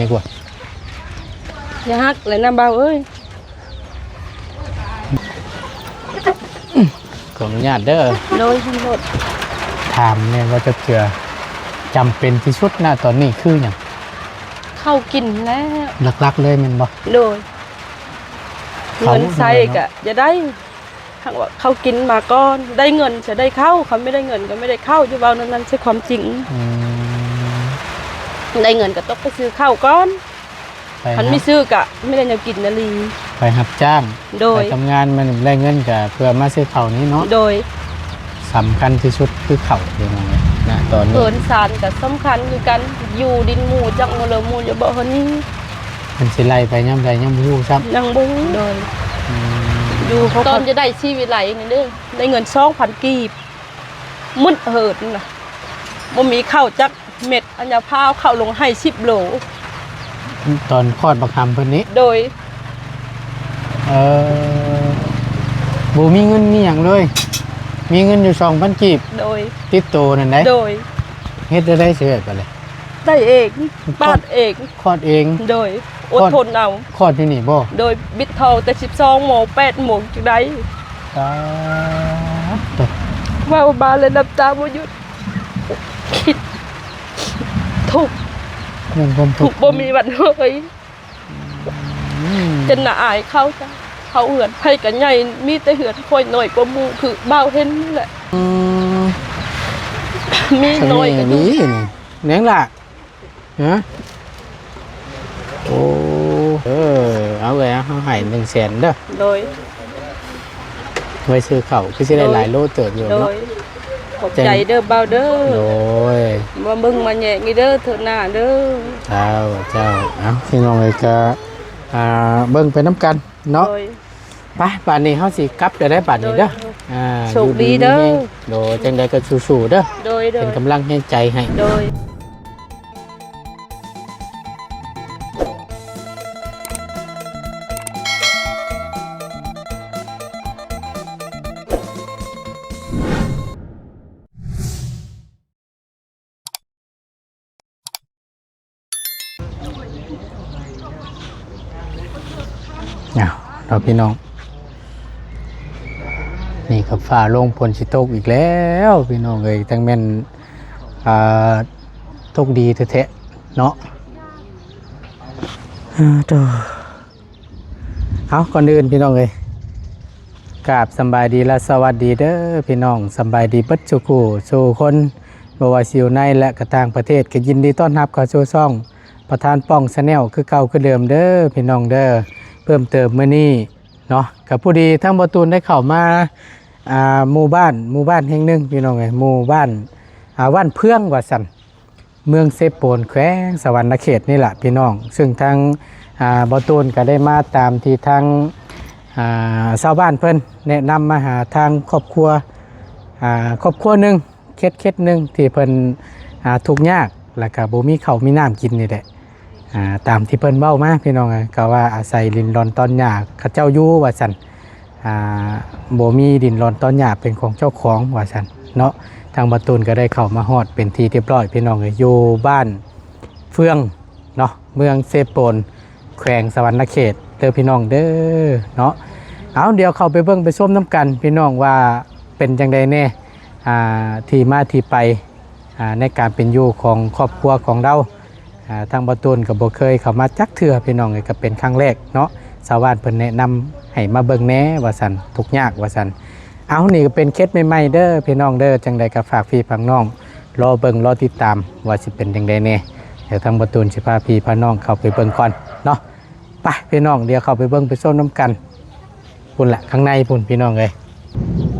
ດີກວ່າ ຢ່າຮັກແຫຼະນະບ່າວເອີຍ. ຂໍອະນຸຍາດເດີ. ໂດຍ ຂອໂທດ. ຖາມແດ່ວ່າຈັກເທື່ອ ຈຳເປັນທີ່ສຸດນະຕອນນີ້ຄືຫຍັງ? ເຂົ້າກິນແລ້ວ ຫຼັກໆເລີຍແມ່ນບໍ່? ໂດຍ. ເຂົ້າ ເງິນໃຊ້ກະຢ່າໄດ້ ຫາກວ່າເຂົ້າກິນມາກ່ອນ ໄດ້ເງິນຈະໄດ້ເຂົ້າ ຄັນບໍ່ໄດ້ເງິນກໍບໍ່ໄດ້ເຂົ້າ ຢ່າເວົ້າແນວນັ້ນ ໃຊ້ຄວາມຈິງ. ອືມ ໄດ້ເງິນກໍຕ້ອງໄປຊື້ເຂົ້າກ່ອນ ໄປ ຄັນບໍ່ຊື້ກໍບໍ່ໄດ້ແນວກິນນະລີ. ໄປຮັບຈ້າງ ໂດຍ ໄປທຳງານ ມັນໄດ້ເງິນກໍເພື່ອມາຊື້ເຂົ້ານີ້ເນາະ. ໂດຍ. ສຳຄັນທີ່ສຸດຄືເຂົ້າ ພີ່ນ້ອງເອີຍ ນະຕອນນີ້. ເຮືອນຊານກໍສຳຄັນຄືກັນ ຢູ່ດິນໝູ່ ຈັກມື້ລະໝູ່ຢູ່ບໍ່ຫັ້ນນີ້ ເພິ່ນຊິໄລ່ໄປຍາມໃດຍັງບໍ່ຮູ້ຊ້ຳ. ຍັງບໍ່ຮູ້. ໂດຍ. ອືມ ຢູ່ ຕອນຈະໄດ້ຊີວິດໄຫຼນີ້ເດີ ໄດ້ເງິນສອງພັນກີບ ໝົດເຫີນນະ ບໍ່ມີເຂົ້າຈັກເມັດ ອັນຍາພ້າວເຂົ້າລົງໄຮ່ສິບໂລ. ຕອນຄອດບັກຫຳເພິ່ນນີ້? ໂດຍ. ເອີ ບໍ່ມີເງິນມີຫຍັງເລີຍ ມີເງິນຢູ່ສອງພັນກີບ. ໂດຍ. ຕິດໂຕນັ້ນໃດ໋. ໂດຍ. ເຮັດແນວໃດຊິໄດ້ປານໃດ? ໄດ້ເອງ ປາດເອງ ຄອດເອງ. ໂດຍ. ອົດທົນເອົາ. ຄອດຢູ່ນີ້ບໍ່? ໂດຍ. ບິດທ້ອງແຕ່ສິບສອງໂມງ ແປດໂມງຈຶ່ງໄດ້. ສາທຸ. ເວົ້າມາແລ້ວນ້ຳຕາບໍ່ຢຸດ ຄິດທຸກ ຍັງຄວາມທຸກ ທຸກບໍ່ມີວັນຫາຍ. ອືມ ຈົນໜ້າອາຍເຂົາ ເຮົາເຮືອນໃຜກໍໃຫຍ່ ມີແຕ່ເຮືອນຂ້ອຍນ້ອຍກວ່າໝູ່ ຄືບ່າວເຫັນນີ້ແຫຼະ. ອືມ ມີນ້ອຍກໍຢູ່ ນີ້ແນງລະ ຮະ? ໂອ້ ເອີ ເອົາເອີຍ ເຮົາໃຫ້ໜຶ່ງແສນເດີ. ໂດຍ. ໄວ້ຊື້ເຂົ້າ ຄືຊິໄດ້ຫຼາຍໂລເຕີບຢູ່ເນາະ. ໂດຍ. ຂອບໃຈເດີບ່າວເດີ. ໂດຍ. ມາເບິ່ງມາແຍງອີກເດີເທື່ອໜ້າເດີ. ເຈົ້າ ເຈົ້າ. ເອົ້າ ພີ່ນ້ອງເອີຍ ກະ ອ່າ ເບິ່ງໄປນຳກັນເນາະ. ໂດຍ. ໄປ ບາດນີ້ເຮົາຊິກັບແລ້ວໄດ໋ ບາດນີ້ເດີ. ໂດຍ. ອ່າ ໂຊກດີເດີ. ຢູ່ດີມີແຮງ. ໂດຍ. ຈັ່ງໃດກໍສູ້ໆເດີ. ໂດຍ ໂດຍ. ເປັນກຳລັງແຮງໃຈໃຫ້. ໂດຍ. ອ້າວ ເນາະພີ່ນ້ອງ ນີ້ກໍຟ້າລົງ ຝົນຊິຕົກອີກແລ້ວພີ່ນ້ອງເອີຍ ຈັ່ງແມ່ນ ອ່າ ຕົກດີແທ້ໆເນາະ. ເອີ ໂຕ ເອົາ ກ່ອນອື່ນພີ່ນ້ອງເອີຍ ກາບສຳບາຍດີ ແລະ ສະຫວັດດີເດີພີ່ນ້ອງ ສຳບາຍດີເບິດສູ່ຄູ່ສູ່ຄົນ ບໍ່ວ່າຊິຢູ່ໃນ ແລະ ກະຕ່າງປະເທດ ກໍຍິນດີຕ້ອນຮັບເຂົ້າສູ່ຊ່ອງປະທານປ່ອງ Channel ຄືເກົ່າຄືເດີມເດີພີ່ນ້ອງເດີ. ເພີ່ມເຕີມມື້ນີ້ເນາະ ກໍພໍດີທາງບໍ່ຕູນໄດ້ເຂົ້າມາ ອ່າ ໝູ່ບ້ານ ໝູ່ບ້ານແຫ່ງໜຶ່ງພີ່ນ້ອງເອີຍ ໝູ່ບ້ານ ອ່າ ບ້ານເຟືອງວ່າຊັ້ນ ເມືອງເຊໂປນ ແຂວງສະຫວັນນະເຂດນີ້ລະພີ່ນ້ອງ ຊຶ່ງທາງ ອ່າ ບໍ່ຕູນກໍໄດ້ມາຕາມທີ່ທາງ ອ່າ ຊາວບ້ານເພິ່ນແນະນຳມາຫາທາງຄອບຄົວ ອ່າ ຄອບຄົວໜຶ່ງ ເຂດ ເຂດໜຶ່ງທີ່ເພິ່ນ ອ່າ ທຸກຍາກ ແລ້ວກໍບໍ່ມີເຂົ້າມີນ້ຳກິນນີ້ແຫຼະ. ອ່າ ຕາມທີ່ເພິ່ນເວົ້າມາພີ່ນ້ອງເອີຍ ກໍວ່າອາໄສດິນລອນຕອນຫຍ້າເຂົາເຈົ້າຢູ່ວ່າຊັ້ນ ອ່າ ບໍ່ມີດິນລອນຕອນຫຍ້າເປັນຂອງເຈົ້າຂອງວ່າຊັ້ນເນາະ. ທາງບ່າວຕູນກໍໄດ້ເຂົ້າມາຮອດເປັນທີ່ຮຽບຮ້ອຍພີ່ນ້ອງເອີຍ ຢູ່ບ້ານເຟືອງເນາະ ເມືອງເຊໂປນ ແຂວງສະຫວັນນະເຂດເດີພີ່ນ້ອງເດີເນາະ. ເອົາ ດຽວເຂົ້າໄປເບິ່ງໄປຊົມນຳກັນພີ່ນ້ອງວ່າເປັນຈັ່ງໃດແດ່ ອ່າ ທີ່ມາທີ່ໄປ ອ່າ ໃນການເປັນຢູ່ຂອງຄອບຄົວຂອງລາວ ອ່າ ທາງບ່າວຕູນກໍບໍ່ເຄີຍເຂົ້າມາຈັກເທື່ອພີ່ນ້ອງເອີຍ ກໍເປັນຄັ້ງແລກເນາະ. ຊາວບ້ານເພິ່ນແນະນຳໃຫ້ມາເບິ່ງແດ່ວ່າຊັ້ນ ທຸກຍາກວ່າຊັ້ນ. ເອົາ ນີ້ກໍເປັນເຂດໃໝ່ໆເດີພີ່ນ້ອງເດີ ຈັ່ງໃດກໍຝາກພີ່ຝາກນ້ອງລໍເບິ່ງລໍຕິດຕາມວ່າຊິເປັນຈັ່ງໃດແດ່. ດຽວທາງບ່າວຕູນຊິພາພີ່ພານ້ອງເຂົ້າໄປເບິ່ງກ່ອນເນາະ. ໄປພີ່ນ້ອງ ດຽວເຂົ້າໄປເບິ່ງໄປຊົມນຳກັນ. ພຸ້ນລະ ຂ້າງໃນພຸ້ນພີ່ນ້ອງເອີຍ.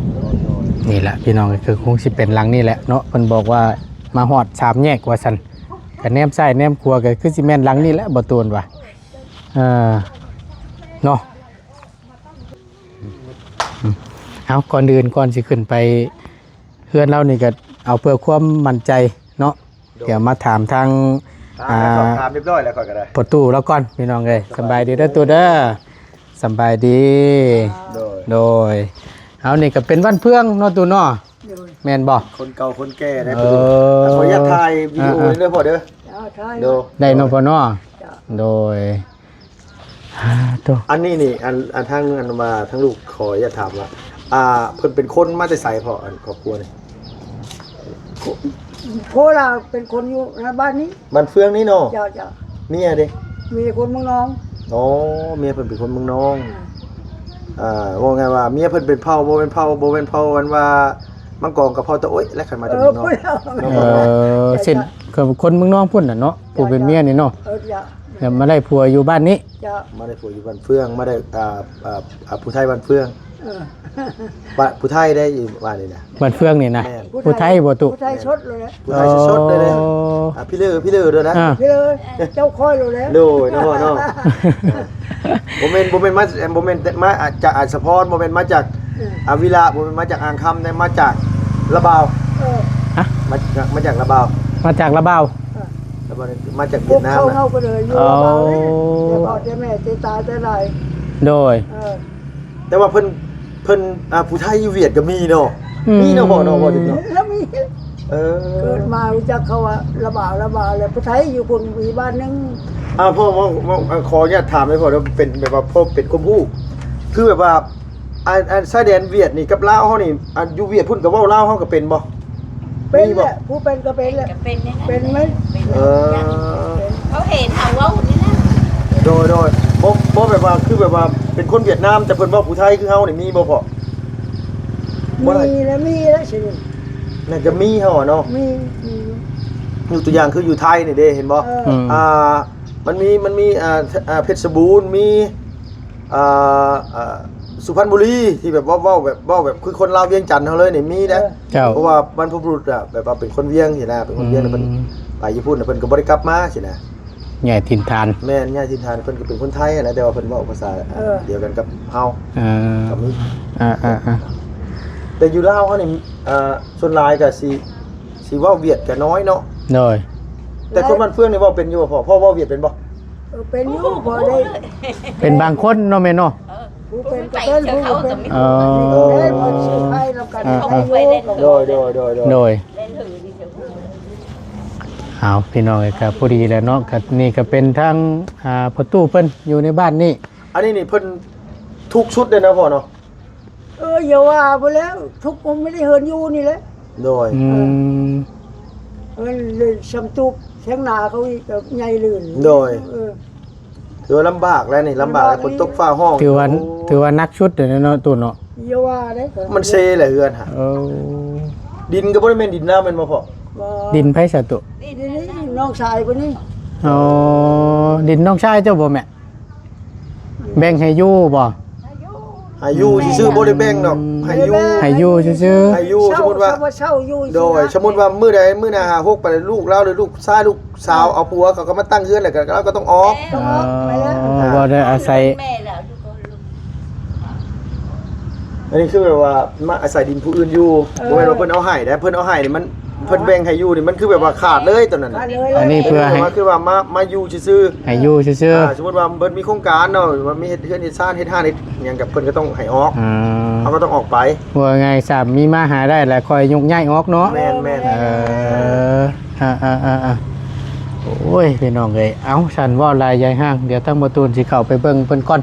ນີ້ລະພີ່ນ້ອງເອີຍ ຄືຄົງຊິເປັນຫຼັງນີ້ແຫຼະເນາະ ເພິ່ນບອກວ່າມາຮອດສາມແຍກວ່າຊັ້ນ. ກະແນມຊ້າຍແນມຂວາກໍຄືຊິແມ່ນຫຼັງນີ້ແຫຼະ ບໍ່ຕວນວ່າ ເອີ ເນາະ. ເອົາ ກ່ອນອື່ນ ກ່ອນຊິຂຶ້ນໄປເຮືອນລາວນີ້ ກໍເອົາເພື່ອຄວາມໝັ້ນໃຈເນາະ. ໂດຍ. ດຽວມາຖາມທາງ ອ່າ ອ່າ ສອບຖາມຮຽບຮ້ອຍແລ້ວຂ້ອຍກໍໄດ້ ພໍ່ຕູ້ລາວກ່ອນພີ່ນ້ອງເອີຍ. ສະບາຍດີເດີຕູ້ເດີ. ສະບາຍດີ. ໂດຍ. ໂດຍ. ເຮົານີ້ກໍເປັນບ້ານເຟືອງເນາະຕູ້ເນາະ. ໂດຍ. ແມ່ນບໍ່? ຄົນເກົ່າຄົນແກ່ໄດ້ ເອີ ພໍ່ຕູ້. ຂໍອະນຸຍາດຖ່າຍວິດີໂອ ອ່າໆ ເດີພໍ່ເດີ. ເຈົ້າ ຖ່າຍ. ໂດຍ. ໄດ້ເນາະພໍ່ເນາະ. ເຈົ້າ. ໂດຍ ໂຕ ອັນນີ້ນີ້ ອັນ ອັນທາງ ອັນວ່າທາງລູກຂໍຢາກຖາມວ່າ ອ່າ ເພິ່ນເປັນຄົນມາແຕ່ໃສພໍ່ ອັນຄອບຄົວນີ້? ໂຄລາເປັນຄົນຢູ່ໃນບ້ານນີ້ ບ້ານເຟືອງນີ້ເນາະ. ເຈົ້າ ເຈົ້າ ເມຍເດ? ເມຍຄົນເມືອງນອງ. ອໍ ເມຍເພິ່ນເປັນຄົນເມືອງນອງ. ອ່າ ເວົ້າງ່າຍວ່າເມຍເພິ່ນເປັນເຜົ່າ ບໍ່ແມ່ນເຜົ່າ ບໍ່ແມ່ນເຜົ່າ ອັນວ່າມັງກອງກັບເຜົ່າຕະໂອ້ຍ ແລະ ຄັນມາແຕ່ເມືອງນອງ. ເອີ ເນາະ ເອີ ເຊັ່ນ ເຂົາເປັນຄົນເມືອງນອງພຸ້ນນະເນາະ ຜູ້ເປັນເມຍນີ້ເນາະ. ເອີ ເຈົ້າ ແລ້ວມາໄດ້ຜົວຢູ່ບ້ານນີ້. ເຈົ້າ ມາໄດ້ຜົວຢູ່ບ້ານເຟືອງ ມາໄດ້ ອ່າ ອ່າ ອ່າ ຜູ້ໄທບ້ານເຟືອງ. ເອີ ບ້ານຜູ້ໄທໄດ້ຢູ່ບ້ານນີ້ນະ ບ້ານເຟືອງນີ້ນະ. ແມ່ນ ຜູ້ໄທບໍ່ຕຸ? ຜູ້ໄທສົດເລີຍ ຜູ້ໄທສົດໆເລີຍເດ້. ອໍ ອ່າ ພີ່ເລີ ພີ່ເລີດ້ວຍນະ. ອ່າ ພີ່ເລີ ເຈົ້າຂ້ອຍໂລດແລ້ວ. ໂດຍ ເນາະ ເນາະ ບໍ່ແມ່ນ ບໍ່ແມ່ນມາ ບໍ່ແມ່ນມາຈາກອາດສະພອນ ບໍ່ແມ່ນມາຈາກ ເອີ ອາວິລະ ບໍ່ແມ່ນມາຈາກອ່າງຄຳ ແຕ່ມາຈາກລະບາວ. ເອີ ຮະ? ມາຈາກ ມາຈາກລະບາວ ມາຈາກລະບາວ. ເອີ ລະບາວ ມາຈາກຫວຽດນາມນະ. ພວກເຂົາເຮົາກໍເລີຍຢູ່ ອໍ ລະບາວເດ້ ແຕ່ພໍ່ແຕ່ແມ່ແຕ່ຕາແຕ່ຫຼາຍ. ໂດຍ ເອີ ແຕ່ວ່າເພິ່ນ ເພິ່ນ ອ່າ ຜູ້ໄທຢູ່ຫວຽດກໍມີເນາະ. ອືມ ມີເນາະພໍ່ເນາະ ເວົ້າເຖິງເນາະ ລະມີ. ເອີ ເກີດມາຮູ້ຈັກເຂົາວ່າລະບາວ ລະບາວ ແລ້ວຜູ້ໄທຢູ່ພຸ້ນມີບ້ານໜຶ່ງ. ອ່າ ພໍ່ ເວົ້າ ເວົ້າ ຂໍອະນຸຍາດຖາມໄດ້ພໍ່ ເປັນແບບວ່າ ພໍເປັນຄວາມຮູ້ ຄືແບບວ່າ ອັນ ອັນຊາຍແດນຫວຽດນີ້ກັບລາວເຮົານີ້ ອັນຢູ່ຫວຽດພຸ້ນກໍເວົ້າລາວເຮົາກໍເປັນບໍ່? ເປັນແຫຼະ ມີບໍ່? ຜູ້ເປັນກໍເປັນແຫຼະ ເປັນກໍເປັນ ເປັນແມ່ນ. ເອີ ເຂົາເຫັນເຮົາເວົ້ານີ້ນະ. ໂດຍ ໂດຍ ບໍ່ ບໍ່ແບບວ່າ ຄືແບບວ່າເປັນຄົນຫວຽດນາມ ແຕ່ເພິ່ນເວົ້າຜູ້ໄທຄືເຮົານີ້ ມີບໍ່ພໍ່? ບໍ່ ມີແຫຼະ ມີແຫຼະຊິ ໜ້າຈະມີເຮົາເນາະ. ມີ ມີ ຍົກຕົວຢ່າງຄືຢູ່ໄທນີ້ເດ້ ເຫັນບໍ່? ເອີ ອືມ ອ່າ ມັນມີ ມັນມີ ອ່າ ອ່າ ເພັດສະບູນ ມີ ອ່າ ອ່າ ສຸພັນບູລີ ທີ່ແບບເວົ້າ ເວົ້າແບບ ເວົ້າແບບຄືຄົນລາວວຽງຈັນເຮົາເລີຍນີ້ ມີເດ້. ເຈົ້າ ເພາະວ່າບັນພະບຸລຸດອະ ແບບວ່າເປັນຄົນວຽງຊີ້ນະ ເປັນຄົນວຽງ ອືມ ແລ້ວເພິ່ນໄປຢູ່ພຸ້ນ ແລ້ວເພິ່ນກໍບໍ່ໄດ້ກັບມາຊີ້ນະ. ຍ້າຍຖິ່ນຖານ. ແມ່ນ ຍ້າຍຖິ່ນຖານ ເພິ່ນກໍເປັນຄົນໄທຫັ້ນແຫຼະ ແຕ່ວ່າເພິ່ນເວົ້າພາສາ ເອີ ດຽວກັນກັບເຮົາ. ເອີ ກໍມີ ອ່າໆໆ ແຕ່ຢູ່ລາວເຮົານີ້ ອ່າ ສ່ວນຫຼາຍກໍຊິ ຊິເວົ້າຫວຽດກໍນ້ອຍເນາະ. ໂດຍ ແຕ່ຄົນບ້ານເຟືອງນີ້ເວົ້າເປັນຢູ່ບໍ່ພໍ່? ພໍ່ເວົ້າຫວຽດເປັນບໍ່? ເອີ ເປັນຢູ່ ພໍໄດ້ ເປັນບາງຄົນເນາະແມ່ເນາະ. ເອີ ຜູ້ເປັນກໍເປັນ ຜູ້ບໍ່ເປັນກໍມີ. ອໍ ເອີ ເພິ່ນຊື້ໄປນຳກັນ. ອ່າໆ ໄດ້ຢູ່. ໂດຍ ໂດຍ ໂດຍ ໂດຍ ໂດຍ. ເອົາ ພີ່ນ້ອງເອີຍ ກໍພໍດີແລ້ວເນາະ ກໍນີ້ກໍເປັນທາງ ອ່າ ພໍ່ຕູ້ເພິ່ນຢູ່ໃນບ້ານນີ້. ອັນນີ້ນີ້ເພິ່ນທຸກສຸດເດ້ນະພໍ່ເນາະ. ເອີ ຢ່າວ່າພຸ້ນແຫຼ້ວ ທຸກບໍ່ມີເຮືອນຢູ່ນີ້ແຫຼະ. ໂດຍ ອືມ ເອີ ເຮືອນເລີຍຊຳຕູບ ທຽງນາເຂົາອີກກໍໃຫຍ່ເລີຍ. ໂດຍ ເອີ ຖືວ່າລຳບາກແລ້ວນີ້ ລຳບາກແລ້ວ ລຳບາກ ຝົນຕົກຟ້າຮ້ອງ. ຖືວ່າ ໂອ້ ຖືວ່າໜັກສຸດເດ້ເນາະ ຕູ້ເນາະ. ຢ່າວ່າເດ້ ມັນເຊແຫຼະເຮືອນຫະ. ເອີ ດິນກໍບໍ່ໄດ້ແມ່ນດິນລາວແມ່ນບໍ່ພໍ່? ບໍ່ ດິນໃຜສະຕຸ? ດິນນີ້ນ້ອງຊາຍຜູ້ນີ້. ອໍ ດິນນ້ອງຊາຍເຈົ້າບໍ່ແມ່? ແບ່ງໃຫ້ຢູ່ບໍ່? ໃຫ້ຢູ່ຊື່ໆ ບໍ່ໄດ້ແບ່ງດອກ ໃຫ້ຢູ່ ໃຫ້ຢູ່ຊື່ໆ. ໃຫ້ຢູ່ ສົມມຸດວ່າ ເຊົ່າຢູ່. ໂດຍ ສົມມຸດວ່າມື້ໃດ ມື້ໜ້າຫ້າຫົກໄປ ລູກລາວ ຫຼື ລູກຊາຍ ລູກສາວ ເອີ ເອົາຜົວ ເຂົາກໍມາຕັ້ງເຮືອນ ແລ້ວກໍ ລາວກໍຕ້ອງອອກ. ຕ້ອງອອກ ອໍ ແມ່ນແລ້ວ ບໍ່ໄດ້ອາໄສ ແມ່ແລ້ວ ອັນນີ້ຄືແບບວ່າມາອາໄສດິນຜູ້ອື່ນຢູ່. ເອີ ບໍ່ແມ່ນວ່າເພິ່ນເອົາໃຫ້ເດ້ ເພິ່ນເອົາໃຫ້ນີ້ມັນ ເພິ່ນແບ່ງໃຫ້ຢູ່ນີ້ ມັນຄືແບບວ່າຂາດເລີຍຕອນນັ້ນ. ຂາດເລີຍ ອັນນີ້ເພື່ອໃຫ້ ຄືວ່າ ຄືວ່າມາ ມາຢູ່ຊື່ໆ ໃຫ້ຢູ່ຊື່ໆ. ອ່າ ສົມມຸດວ່າເພິ່ນມີໂຄງການເນາະ ວ່າມີເຮັດເຮືອນເຮັດຊານ ເຮັດຮ້ານເຮັດຫຍັງ ກໍເພິ່ນກໍຕ້ອງໃຫ້ອອກ. ອ່າ ເຮົາກໍຕ້ອງອອກໄປ. ເວົ້າງ່າຍໆ ຊະ ມີມາຫາໄດ້ແລ້ວ ຄ່ອຍຍົກຍ້າຍອອກເນາະ. ແມ່ນໆ. ເອີ ອ່າໆໆໆ ໂອ້ຍ ພີ່ນ້ອງເອີຍ ເອົ້າ ຊັ້ນເວົ້າຫຼາຍຢາຍຮ່າງ ດຽວທາງບໍ່ຕູນຊິເຂົ້າໄປເບິ່ງເພິ່ນກ່ອນ.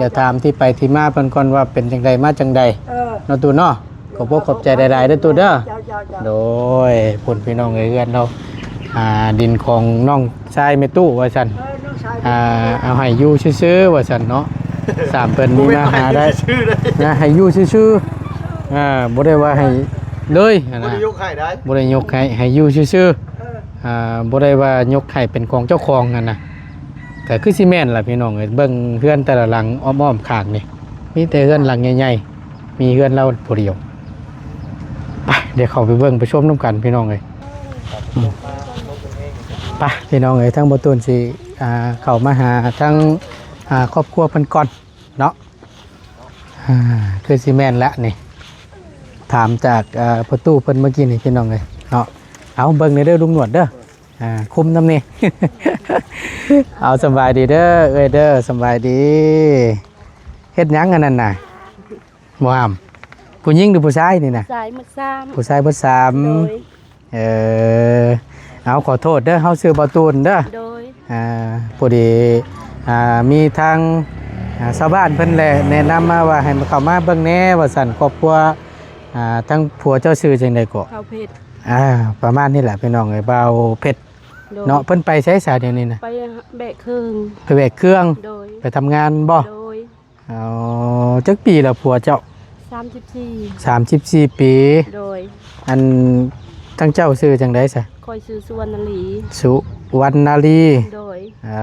ດຽວຖາມທີ່ໄປທີ່ມາເພິ່ນກ່ອນວ່າເປັນຈັ່ງໃດມາຈັ່ງໃດ. ເອີ ເນາະຕູ້ເນາະ. ຂອບອົກຂອບໃຈຫຼາຍໆເດີຕູ້ເດີ. ເຈົ້າໆໆ ໂດຍ ພຸ້ນພີ່ນ້ອງເອີຍ ເຮືອນລາວ ອ່າ ດິນຂອງນ້ອງຊາຍແມ່ຕູ້ວ່າຊັ້ນ. ເອີ ນ້ອງຊາຍ ອ່າ ເອົາໃຫ້ຢູ່ຊື່ໆວ່າຊັ້ນເນາະ. ສາມເພິ່ນມີມາຫາໄດ້ນະ ໃຫ້ຢູ່ຊື່ໆ. ອ່າ ບໍ່ໄດ້ວ່າໃຫ້ເລີຍຫັ້ນນະ ບໍ່ໄດ້ຍົກໃຫ້ໄດ້ ບໍ່ໄດ້ຍົກໃຫ້ ໃຫ້ຢູ່ຊື່ໆ. ເອີ ອ່າ ບໍ່ໄດ້ວ່າຍົກໃຫ້ເປັນຂອງເຈົ້າຂອງຫັ້ນນະ. ກໍຄືຊິແມ່ນລະພີ່ນ້ອງເອີຍ ເບິ່ງເຮືອນແຕ່ລະຫຼັງອ້ອມໆຂ້າງນີ້ ມີແຕ່ເຮືອນຫຼັງໃຫຍ່ໆ ມີເຮືອນລາວຜູ້ດຽວ. ໄປ ດຽວເຂົ້າໄປເບິ່ງໄປຊົມນຳກັນພີ່ນ້ອງເອີຍ. ອືມ ໄປພີ່ນ້ອງເອີຍ ທາງບໍ່ຕູນຊິ ອ່າ ເຂົ້າມາຫາທາງ ອ່າ ຄອບຄົວເພິ່ນກ່ອນເນາະ. ອ່າ ຄືຊິແມ່ນລະນີ້ ຖາມຈາກ ອ່າ ພໍ່ຕູ້ເພິ່ນເມື່ອກີ້ນີ້ພີ່ນ້ອງເອີຍເນາະ. ເອົາເບິ່ງແດ່ເດີລຸງໜວດເດີ ອ່າ ຄຸມນຳນີ້. ເອົາ ສະບາຍດີເດີເອື້ອຍເດີ ສະບາຍດີ. ເຮັດຫຍັງອັນນັ້ນນະ? ບໍ່ຫ້າມ ຜູ້ຍິງຫຼືຜູ້ຊາຍນີ້ນະ? ຜູ້ຊາຍໝົດສາມ ຜູ້ຊາຍໝົດສາມ. ໂດຍ ເອີ ເອົາ ຂໍໂທດເດີ ເຮົາຊື່ບ່າວຕູນເດີ. ໂດຍ ອ່າ ພໍດີ ອ່າ ມີທາງ ອ່າ ຊາວບ້ານເພິ່ນແຫຼະແນະນຳມາວ່າໃຫ້ເຂົ້າມາເບິ່ງແດ່ວ່າຊັ້ນ. ຄອບຄົວ ອ່າ ທາງຜົວເຈົ້າຊື່ຈັ່ງໃດເກາະ? ເຖົ້າເພັດ. ອ່າ ປະມານນີ້ແຫຼະພີ່ນ້ອງເອີຍ ບ່າວເພັດ ໂດຍ ເນາະ. ເພິ່ນໄປໃສຊະດຽວນີ້ນະ? ໄປແບກເຄື່ອງ. ໄປແບກເຄື່ອງ? ໂດຍ. ໄປທຳງານບໍ່? ໂດຍ. ອໍ ຈັກປີລະຜົວເຈົ້າ? ສາມສິບສີ່. ສາມສິບສີ່ປີ. ໂດຍ. ອັນ ທາງເຈົ້າຊື່ຈັ່ງໃດຊະ? ຂ້ອຍຊື່ສຸວັນນາລີ. ສຸວັນນາລີ. ໂດຍ. ເອີ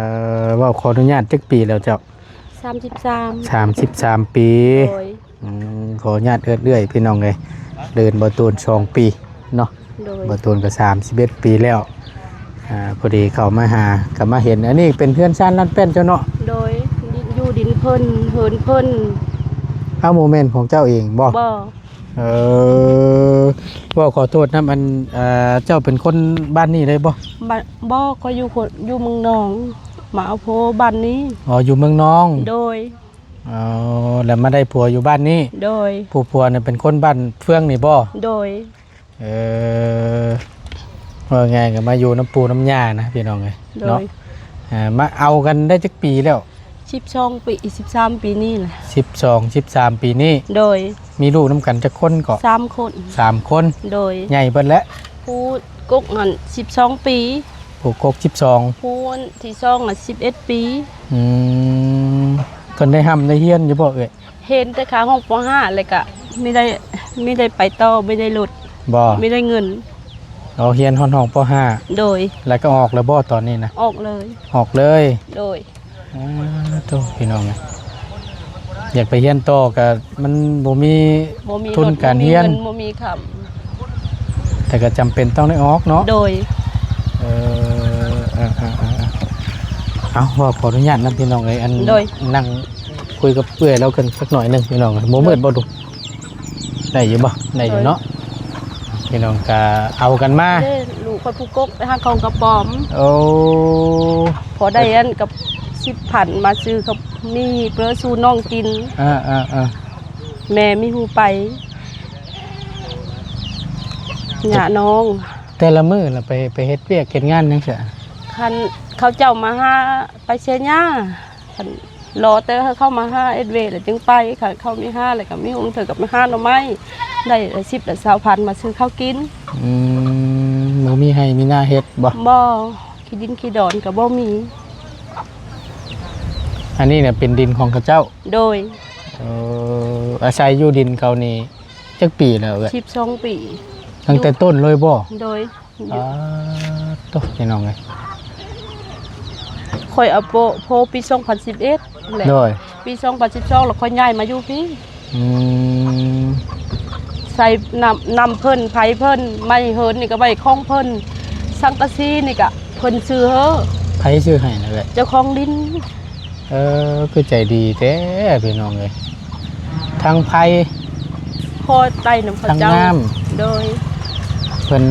ເວົ້າຂໍອະນຸຍາດ ຈັກປີແລ້ວເຈົ້າ? ສາມສິບສາມ. ສາມສິບສາມປີ. ໂດຍ. ອືມ ຂໍອະນຸຍາດເອື້ອຍໆ ພີ່ນ້ອງເອີຍ ເດີນບໍ່ໂດນສອງປີເນາະ. ໂດຍ. ບໍ່ໂດນກໍສາມສິບເອັດປີແລ້ວ. ອ່າ ພໍດີເຂົ້າມາຫາກໍມາເຫັນ ອັນນີ້ເປັນເຮືອນຊານລານແປ້ນເຈົ້າເນາະ? ໂດຍ. ດິນ ຢູ່ດິນເພິ່ນ ເຮືອນເພິ່ນ. ເອົ້າ ບໍ່ແມ່ນຂອງເຈົ້າເອງບໍ່? ບໍ່. ເອີ ເວົ້າຂໍໂທດນຳ ອັນ ເຈົ້າເປັນຄົນບ້ານນີ້ເລີຍບໍ່? ບ- ບໍ່ ຂ້ອຍຢູ່ຄົນ ຢູ່ເມືອງນອງ ມາເອົາຜົວບ້ານນີ້. ອໍ ຢູ່ເມືອງນອງ. ໂດຍ. ອໍ ແລ້ວມາໄດ້ຜົວຢູ່ບ້ານນີ້. ໂດຍ. ຜູ້ຜົວນີ້ເປັນຄົນບ້ານເຟືອງນີ້ບໍ່? ໂດຍ. ເອີ ເວົ້າງ່າຍກໍມາຢູ່ນຳປູ່ນຳຍ່ານະ ພີ່ນ້ອງເອີຍ ໂດຍ ເນາະ. ອ່າ ມາເອົາກັນໄດ້ຈັກປີແລ້ວ? ສິບສອງປີ ສິບສາມປີນີ້ແຫຼະ. ສິບສອງ ສິບສາມປີນີ້. ໂດຍ. ມີລູກນຳກັນຈັກຄົນເກາະ? ສາມຄົນ. ສາມຄົນ. ໂດຍ. ໃຫຍ່ເບິດແລ້ວ. ຜູ້ກົກຫັ້ນສິບສອງປີ. ຜູ້ກົກສິບສອງ. ຜູ້ທີ່ສອງນະສິບເອັດປີ. ອືມ ເພິ່ນໄດ້ຮ່ຳໄດ້ຮຽນຢູ່ບໍ່ເອື້ອຍ? ຮຽນແຕ່ຄ່າຫ້ອງ ປໍຫ້າ ແລ້ວກະມີໄດ້ ມີໄດ້ໄປຕໍ່ ມີໄດ້ລົດ ບໍ່ ມີໄດ້ເງິນ. ອໍ ຮຽນຮອດຫ້ອງ ປໍຫ້າ. ໂດຍ. ແລ້ວກໍອອກແລ້ວບໍ່ຕອນນີ້ນະ? ອອກເລີຍ. ອອກເລີຍ. ໂດຍ. ອາ ໂທ້ ພີ່ນ້ອງເອີຍ ຢາກໄປຮຽນຕໍ່ກໍມັນບໍ່ມີ ບໍ່ມີ ທຶນການຮຽນ ບໍ່ມີເງິນ ບໍ່ມີຄຳ ແຕ່ກໍຈຳເປັນຕ້ອງໄດ້ອອກເນາະ. ໂດຍ. ເອີ ເອົາ ຂໍອະນຸຍາດນຳ ພີ່ນ້ອງເອີຍ ອັນ ໂດຍ ນັ່ງຄຸຍກັບເອື້ອຍລາວກັນຈັກໜ້ອຍໜຶ່ງ ພີ່ນ້ອງເອີຍ. ບໍ່ມືດບໍ່ດຸ? ໄດ້ຢູ່ບໍ່? ໄດ້ຢູ່ເນາະ. ພີ່ນ້ອງກໍເອົາກັນມາ ເດ້ ລູກຂ້ອຍຜູ້ກົກໄປຫາເຂົາກະປອມ. ໂອ້ ພໍໄດ້ອັນກັບສິບພັນມາຊື້ກັບມີເປີສູ່ນ້ອງກິນ. ເອີໆ ແມ່ມີຫູໄປ ຍານ້ອງ. ແຕ່ລະມື້ລະໄປ ໄປເຮັດວຽກເຮັດງານຫຍັງຊະ? ຄັນເຂົາເຈົ້າມາຫາ ໄປເຊຍາ ຄັນລໍແຕ່ໃຫ້ເຂົາມາຫາເຮັດວຽກລະຈຶ່ງໄປ. ຄັນເຂົາມີຫາລະກະມີ ບາງເທື່ອກະໄປຫາໜໍ່ໄມ້ ໄດ້ລະສິບລະຊາວພັນມາຊື້ເຂົ້າກິນ. ອືມ ບໍ່ມີໄຮ່ມີນາເຮັດບໍ່? ບໍ່. ຂີ້ດິນຂີ້ດອນກໍບໍ່ມີ. ອັນນີ້ນະເປັນດິນຂອງເຂົາເຈົ້າ? ໂດຍ. ເອີ ອາໄສຢູ່ດິນເຂົານີ້ຈັກປີແລ້ວເອື້ອຍ? ສິບສອງປີ. ຕັ້ງແຕ່ຕົ້ນເລີຍບໍ່? ໂດຍ. ອາ ໂທ້ ພີ່ນ້ອງເອີຍ ຂ້ອຍເອົາໂປະ ໂພປີສອງພັນສິບເອັດແຫຼະ. ໂດຍ. ປີສອງພັນສິບສອງແລ້ວຂ້ອຍຍ້າຍມາຢູ່ພີ້. ອືມ ໃສ່ນຳ ນຳເພິ່ນ ໄຜເພິ່ນ ໄມ້ເຫີນນີ້ກໍໄມ້ຂອງເພິ່ນ ສັງກະສີນີ້ກໍເພິ່ນຊື້ໃຫ້. ໃຜຊື້ໃຫ້ນະເອື້ອຍ? ເຈົ້າຂອງດິນ. ເອີ ຄືໃຈດີແທ້ພີ່ນ້ອງເອີຍ ທັງໄພ ພໍໄດ້ນຳເຂົາເຈົ້າ ທັງນ້ຳ. ໂດຍ. ເພິ່ນ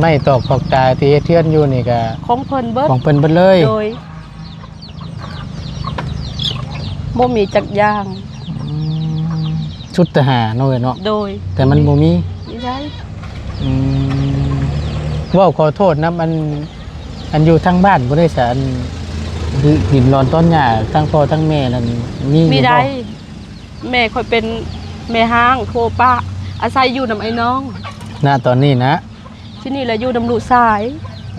ໄມ້ຕອກຂອກຕາທີ່ເຮັດເຮືອນຢູ່ນີ້ກໍຂອງເພິ່ນເບິດ. ຂອງເພິ່ນເບິດເລີຍ. ໂດຍ. ບໍ່ມີຈັກຢ່າງ. ອືມ ຊຸດແຕ່ຫາເນາະເອື້ອຍເນາະ. ໂດຍ. ແຕ່ມັນບໍ່ມີ ມີໄດ້. ອືມ ເວົ້າຂໍໂທດນຳ ອັນ ອັນຢູ່ທາງບ້ານບໍ່ໄດ້ສະ ອັນ ດິນລອນຕອນຫຍ້າ ທັງພໍ່ທັງແມ່ນັ້ນມີຢູ່ບໍ່? ມີໄດ້. ແມ່ຂ້ອຍເປັນແມ່ຮ້າງໂພປ້າ ອາໄສຢູ່ນຳອ້າຍນ້ອງ. ນະຕອນນີ້ນະ? ທີ່ນີ້ລະຢູ່ນຳລູກຊາຍ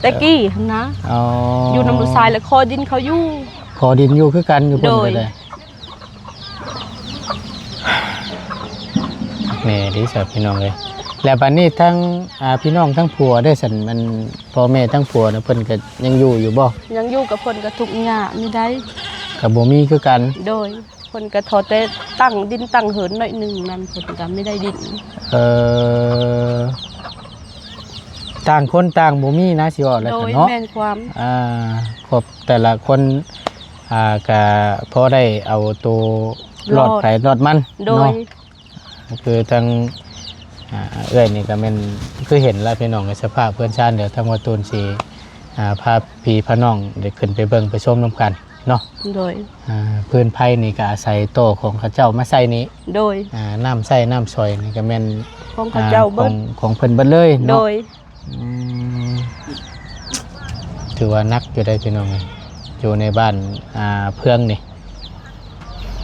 ແຕ່ກີ້ຫັ້ນນະ. ອໍ ຢູ່ນຳລູກຊາຍ ແລະຂໍດິນເຂົາຢູ່. ຂໍດິນຢູ່ຄືກັນ ຢູ່ເພິ່ນກໍໄດ້. ໂດຍ. ແນ່ເດ້ຊະພີ່ນ້ອງເອີຍ. ແລ້ວບາດນີ້ທາງ ອ່າ ພີ່ນ້ອງທາງຜົວເດ້ຊັ້ນ ອັນພໍ່ແມ່ທາງຜົວນະ ເພິ່ນກໍຍັງຢູ່ຢູ່ບໍ່? ຍັງຢູ່ ກັບເພິ່ນກໍທຸກຍາກຢູ່ໃດ. ກໍບໍ່ມີຄືກັນ. ໂດຍ. ເພິ່ນກໍພໍແຕ່ຕັ້ງດິນຕັ້ງເຮືອນໜ້ອຍໜຶ່ງນັ້ນ ເພິ່ນກໍມີໄດ້ດິນ. ເອີ ຕ່າງຄົນຕ່າງບໍ່ມີນະ ຊິເວົ້າແລ້ວ ໂດຍ ເນາະ. ແມ່ນຄວາມ ອ່າ ຄອບ ແຕ່ລະຄົນ ອ່າ ກະພໍໄດ້ເອົາໂຕລອດ ລອດໄປລອດມັນ ໂດຍ ເນາະ. ຄືທາງ ອ່າ ເອື້ອຍນີ້ກໍແມ່ນ ຄືເຫັນລະພີ່ນ້ອງ ສະພາບເຮືອນຊານ. ດຽວທາງວ່າຕູນຊິ ອ່າ ພາພີ່ພານ້ອງໄດ້ຂຶ້ນໄປເບິ່ງໄປຊົມນຳກັນເນາະ. ໂດຍ. ອ່າ ພື້ນໄພນີ້ກໍອາໄສຕໍ່ຂອງເຂົາເຈົ້າມາໃສ່ນີ້. ໂດຍ. ອ່າ ນ້ຳໃຊ້ນ້ຳສອຍນີ້ກໍແມ່ນຂອງເຂົາເຈົ້າ ອ່າ ເບິດ ຂອງ ຂອງເພິ່ນເບິດເລີຍເນາະ. ໂດຍ. ອືມ ຖືວ່າໜັກຢູ່ໄດ໋ພີ່ນ້ອງ ຢູ່ໃນບ້ານ ອ່າ ເພື່ອງນີ້.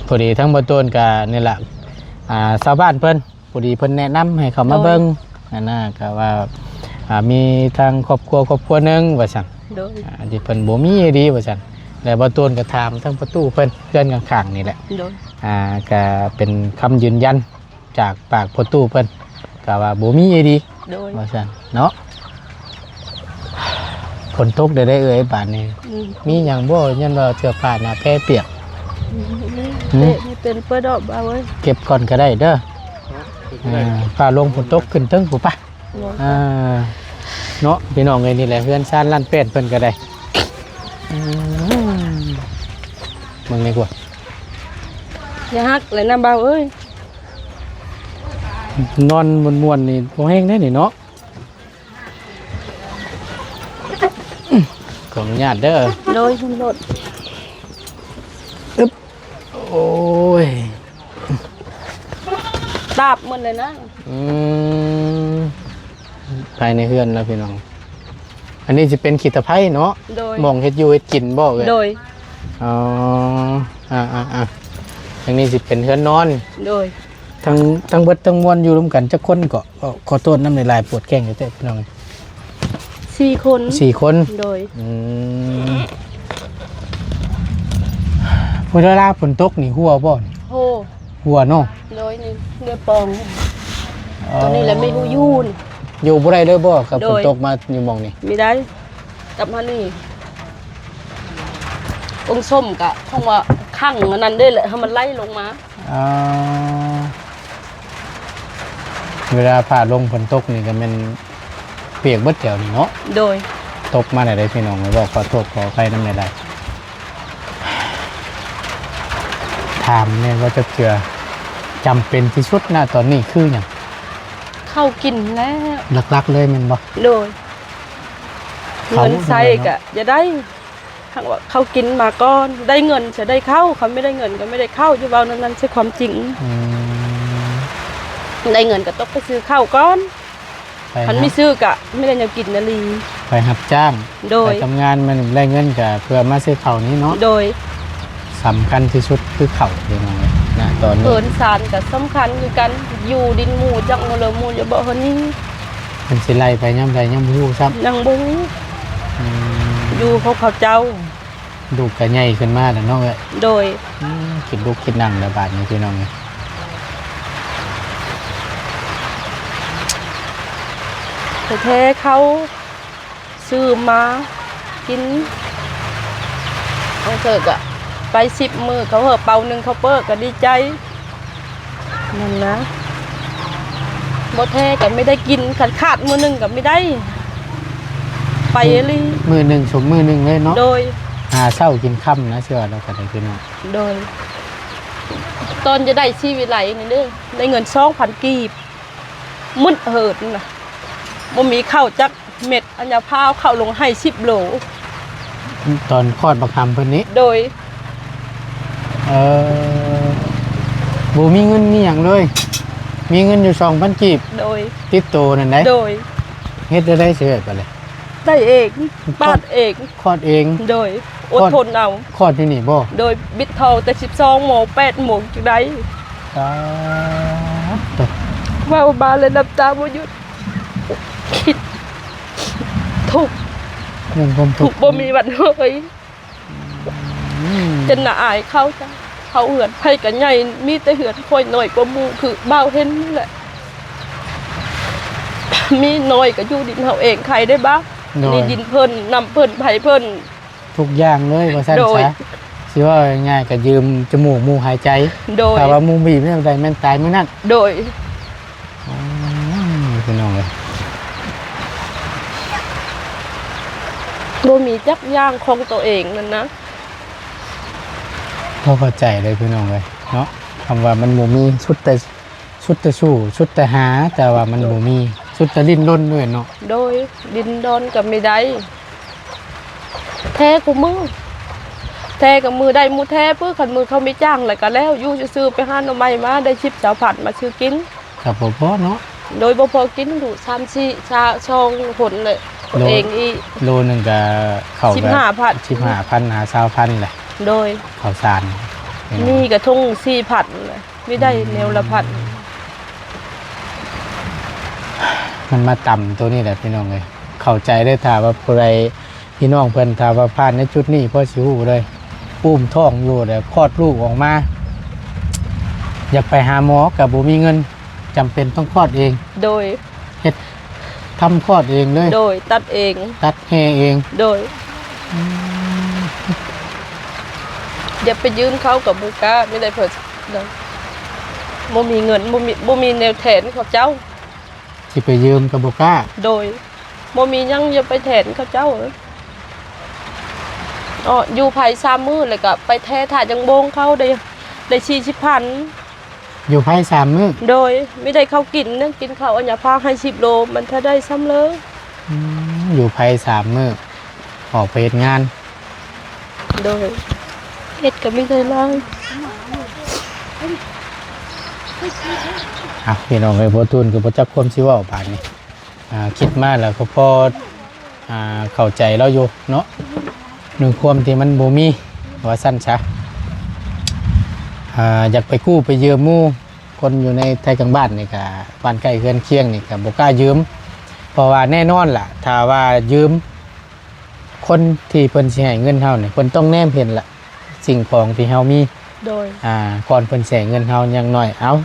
ພໍດີທາງບໍ່ໂຕນກະນີ້ລະ ອ່າ ຊາວບ້ານເພິ່ນ ພໍດີເພິ່ນແນະນຳໃຫ້ເຂົ້າມາເບິ່ງ ໂດຍ ຫັ້ນນະ ກະວ່າ ອ່າ ມີທາງຄອບຄົວ ຄອບຄົວໜຶ່ງວ່າຊັ້ນ ໂດຍ ອ່າ ທີ່ເພິ່ນບໍ່ມີອີ່ຫຼີວ່າຊັ້ນ. ແລ້ວບໍ່ໂຕນກະຖາມທາງພໍ່ຕູ້ເພິ່ນ ເຮືອນຂ້າງໆນີ້ແຫຼະ ໂດຍ ອ່າ ກະເປັນຄຳຢືນຢັນ ຈາກປາກພໍ່ຕູ້ເພິ່ນ ກະວ່າບໍ່ມີອີ່ຫຼີ ໂດຍ ວ່າຊັ້ນເນາະ. ຝົນຕົກໄດ້ເອື້ອຍບາດນີ້ ອືມ ມີຫຍັງບໍ່? ຍ້ອນວ່າເສື້ອຜ້າໜ້າແພປຽກ ອືມ ຫື? ເຕະນີ້ເປັນເປີດອອກ ບ່າວເອີຍ ເກັບກ່ອນກະໄດ້ເດີ. ອ່າ ຟ້າລົງຝົນຕົກຂຶ້ນເທິງພຸ້ນປະ ໂດຍ ອ່າ ເນາະ ພີ່ນ້ອງເອີຍ. ນີ້ແຫຼະເຮືອນຊານລ້ານແປດເພິ່ນກະໄດ້ ອືມ ເບິ່ງນີ້ກວ່າ ຢ່າຫັກເລີຍນະ ບ່າວເອີຍ. ນອນມ່ວນໆນີ້ພໍແຮງໄດ໋ນີ້ເນາະ. ຂໍອະນຸຍາດເດີ ໂດຍ ຂຶ້ນລົດ ອຶບ ໂອ້ຍ ຕາບໝົດເລີຍນະ ອືມ ພາຍໃນເຮືອນລະພີ່ນ້ອງ. ອັນນີ້ຊິເປັນຂີ້ຕະໄພເນາະ ໂດຍ ໝ່ອງເຮັດຢູ່ເຮັດກິນບໍ່ເອີຍ? ໂດຍ ອໍ ອ່າໆໆ ທາງນີ້ຊິເປັນເຮືອນນອນ ໂດຍ ທັງ ທັງເບິດທັງມວນຢູ່ນຳກັນຈັກຄົນເກາະ? ຂໍໂທດນຳຫຼາຍໆ ປວດແຂ້ງຢູ່ແທ້ພີ່ນ້ອງ ສີ່ຄົນ ສີ່ຄົນ ໂດຍ ອືມ ເວລາຝົນຕົກນີ້ຮົ່ວບໍ່? ໂອ້ ຮົ່ວເນາະ ໂດຍ ນີ້ເຮືອປອງ ອໍ ໂຕນີ້ແຫຼະ ມີຮູຢູ່ນີ້ ຢູ່ບໍ່ໄດ້ເລີຍບໍ່? ຄັນ ໂດຍ ຝົນຕົກມາຢູ່ໝ່ອງນີ້ ມີໄດ້ ກັບມານີ້ ອົງສົມກະຄົງວ່າຂັງອັນນັ້ນເດ້ແຫຼະ ໃຫ້ມັນໄຫຼລົງມາ ອໍ ເວລາຟ້າລົງຝົນຕົກນີ້ກະແມ່ນປຽກເບິດແຖວນີ້ເນາະ ໂດຍ ຕົກມາແນວໃດພີ່ນ້ອງ ເວົ້າຂໍໂທດຂໍອະໄພນຳແດ່ຫຼາຍ. ຖາມແດ່ວ່າຈັກເທື່ອ ຈຳເປັນທີ່ສຸດນະຕອນນີ້ຄືຫຍັງ? ເຂົ້າກິນແລ້ວ ຫຼັກໆເລີຍແມ່ນບໍ່? ໂດຍ ເຂົ້າ ເງິນໃຊ້ກະຢ່າໄດ້ ຫາກວ່າເຂົ້າກິນມາກ່ອນ ໄດ້ເງິນຈະໄດ້ເຂົ້າ ຄັນບໍ່ໄດ້ເງິນກະບໍ່ໄດ້ເຂົ້າ ຈະເວົ້າແນວນັ້ນໃສ່ຄວາມຈິງ ອືມ ໄດ້ເງິນກະຕົກໄປຊື້ເຂົ້າກ່ອນ ໄປ ຄັນມີຊື້ກະມີແຕ່ແນວກິນນະລີ ໄປຮັບຈ້າງ ໂດຍ ໄປທຳງານ ມັນໄດ້ເງິນກະເພື່ອມາຊື້ເຂົ້ານີ້ເນາະ ໂດຍ ສຳຄັນທີ່ສຸດຄືເຂົ້າ ພີ່ນ້ອງເອີຍ ນະຕອນນີ້ ເຮືອນຊານກະສຳຄັນຄືກັນ ຢູ່ດິນໝູ່ ຈັກໝູ່ເລີໝູ່ຢູ່ບໍ່ ເຮົານີ້ ມັນຊິໄຫຼໄປຍາມໃດຍັງບໍ່ຮູ້ຊ້ຳ ຍັງບໍ່ຮູ້ ອືມ ຢູ່ຂອງເຂົາເຈົ້າ ລູກກະໃຫຍ່ຂຶ້ນມາແລ້ວເນາະເອີຍ ໂດຍ ອືມ ຄິດລຸກຄິດນັ່ງແລ້ວບາດນີ້ ພີ່ນ້ອງເອີຍ ແທ້ໆ ເຂົາຊື້ມາກິນ ບາງເທື່ອກະໄປສິບມື້ ເຂົາເຮີເປົາໜຶ່ງເຂົາເປີກະດີໃຈ ນັ້ນນະ ບໍ່ແທ້ກະມີໄດ້ກິນ ຄັນຂາດມື້ໜຶ່ງກະມີໄດ້ ໄປອີ່ຫຼີ ມື້ໜຶ່ງຊົມມື້ໜຶ່ງເລີຍເນາະ ໂດຍ ຫາເຊົ້າກິນຄ່ຳນະ ເຊື່ອແລ້ວກະໄດ້ພີ່ນ້ອງ ໂດຍ ຕອນຈະໄດ້ຊີວິດໄລນີ້ເດີ ໄດ້ເງິນສອງພັນກີບ ໝົດເຫີດນະ ບໍ່ມີເຂົ້າຈັກເມັດ ອັນຍາພ້າວເຂົ້າລົງໄຮ່ສິບໂລ ຕອນຄອດບັກຫຳເພິ່ນນີ້ ໂດຍ ເອີ ບໍ່ມີເງິນມີຫຍັງເລີຍ ມີເງິນຢູ່ສອງພັນກີບ ໂດຍ ຕິດໂຕນັ້ນໃດ ໂດຍ ເຮັດແນວໃດຊິໄດ້ບາດນີ້ ໄດ້ເອງ ປາດເອງ ຄອດເອງ ໂດຍ ອົດທົນເອົາ ຄອດຢູ່ນີ້ບໍ່? ໂດຍ ບິດທ້ອງແຕ່ສິບສອງໂມງ ແປດໂມງຈຶ່ງໄດ້ ປາດໂທ້ ເວົ້າມາແລ້ວນ້ຳຕາບໍ່ຢຸດ ຄິດທຸກ ຍັງຄວາມທຸກ ທຸກບໍ່ມີວັນເລີຍ ອືມ ຈົນໜ້າອາຍເຂົາ ເຮົາເຮືອນໃຜກະໃຫຍ່ ມີແຕ່ເຮືອນຂ້ອຍນ້ອຍກວ່າໝູ່ ຄືບ່າວເຫັນນີ້ແຫຼະ ມີນ້ອຍກະຢູ່ດິນເຮົາເອງ ໃຜໄດ້ບ້າງ ໂດຍ ນີ້ດິນເພິ່ນ ນ້ຳເພິ່ນ ໄຟເພິ່ນ ທຸກຢ່າງເລີຍວ່າຊັ້ນ ໂດຍ ຊະ ຊິເວົ້າງ່າຍໆ ກະຢືມຈະໝູກໝູ່ຫາຍໃຈ ໂດຍ ຖ້າວ່າໝູ່ບີບແນວໃດແມ່ນຕາຍມື້ນັ້ນ ໂດຍ ໂອ້ຍ ພີ່ນ້ອງເອີຍ ບໍ່ມີຈັກຢ່າງຂອງໂຕເອງນັ້ນນະ ບໍ່ເຂົ້າໃຈເລີຍພີ່ນ້ອງເອີຍເນາະ ຄຳວ່າມັນບໍ່ມີ ສຸດແຕ່ ສຸດແຕ່ສູ້ ສຸດແຕ່ຫາ ແຕ່ວ່າມັນ ໂດຍ ບໍ່ມີ ສຸດແຕ່ດີ້ນລົນເລີຍເນາະ ໂດຍ ດິ້ນຮົນກະມີໄດ້ ແທ້ຄູ່ມື້ ແທ້ກະມື້ໃດມື້ແທ້ ເພື່ອຄັນມື້ເຂົາມີຈ້າງແລ້ວກະແລ້ວ ຢູ່ຊື່ໆ ໄປຫາໜໍ່ໄມ້ມາ ໄດ້ສິບຊາວພັນມາຊື້ກິນ ກະບໍ່ພໍເນາະ ໂດຍ ບໍ່ພໍກິນ ລູກສາມສີ່ ສາ ສອງຄົນແຫຼະ ໂລ ເອງອີກ ໂລໜຶ່ງກໍເຂົ້າ ສິບຫ້າພັນ ສິບຫ້າພັນຫາຊາວພັນແຫຼະ ໂດຍ ເຂົ້າສານ ນີ້ກໍຖົງສີ່ພັນແຫຼະ ມີໄດ້ແນວລະພັນ ມັນມາຕຳໂຕນີ້ແຫຼະພີ່ນ້ອງເອີຍ ເຂົ້າໃຈເດີ້ ຖ້າວ່າຜູ້ໃດ ພີ່ນ້ອງເພິ່ນ ຖ້າວ່າຜ່ານໃນຈຸດນີ້ພໍຊິຮູ້ເລີຍ ອຸ້ມທ້ອງຢູ່ແລ້ວຄອດລູກອອກມາ ຢາກໄປຫາໝໍກໍບໍ່ມີເງິນ ຈຳເປັນຕ້ອງຄອດເອງ ໂດຍ ເຮັດ ທຳຄອດເອງເລີຍ ໂດຍ ຕັດເອງ ຕັດແຮ່ເອງ ໂດຍ ອືມ ຢາກໄປຢືມເຂົາກໍບໍ່ກ້າ ມີແຕ່ເພິ່ນ ບໍ່ມີເງິນ ບໍ່ມີ ບໍ່ມີແນວແທນເຂົາເຈົ້າ ຊິໄປຢືມກໍບໍ່ກ້າ ໂດຍ ບໍ່ມີຫຍັງ ຢ່າໄປແທນເຂົາເຈົ້າ ເອີ ຢູ່ໄພສາມມື້ ແລ້ວກໍໄປແທ້ຖ້າຈັ່ງໂບງເຂົາໄດ້ ໄດ້ສີ່ສິບພັນ ຢູ່ໄພສາມມື້ ໂດຍ ມີໄດ້ເຂົ້າກິນນະ ກິນເຂົ້າອັນຍາພາໃຫ້ສິບໂລ ມັນຖ້າໄດ້ຊ່ຳເລີ ອືມ ຢູ່ໄພສາມມື້ ອອກໄປເຮັດງານ ໂດຍ ເຮັດກໍມີໄດ້ຫຼາຍ ເອົາ ພີ່ນ້ອງເອີຍ ບໍ່ຕູນກໍບໍ່ຈັກຄວາມຊິເວົ້າບາດນີ້ ອ່າ ຄິດມາແລ້ວກໍພໍ ອ່າ ເຂົ້າໃຈລາວຢູ່ເນາະ ໃນຄວາມທີ່ມັນບໍ່ມີ ວ່າຊັ້ນຊະ ອ່າ ຢາກໄປກູ້ໄປຢືມໝູ່ ຄົນຢູ່ໃນໄທກາງບ້ານນີ້ກະ ບ້ານໃກ້ເຮືອນຄຽງນີ້ກະບໍ່ກ້າຢືມ ເພາະວ່າແນ່ນອນລະ ຖ້າວ່າຢືມ ຄົນທີ່ເພິ່ນຊິໃຫ້ເງິນເຮົານີ້ ເພິ່ນຕ້ອງແນມເຫັນລະ ສິ່ງຂອງທີ່ເຮົາມີ ໂດຍ ອ່າ ກ່ອນເພິ່ນຊິໃຫ້ເງິນເຮົາ ຢ່າງໜ້ອຍ ເອົາ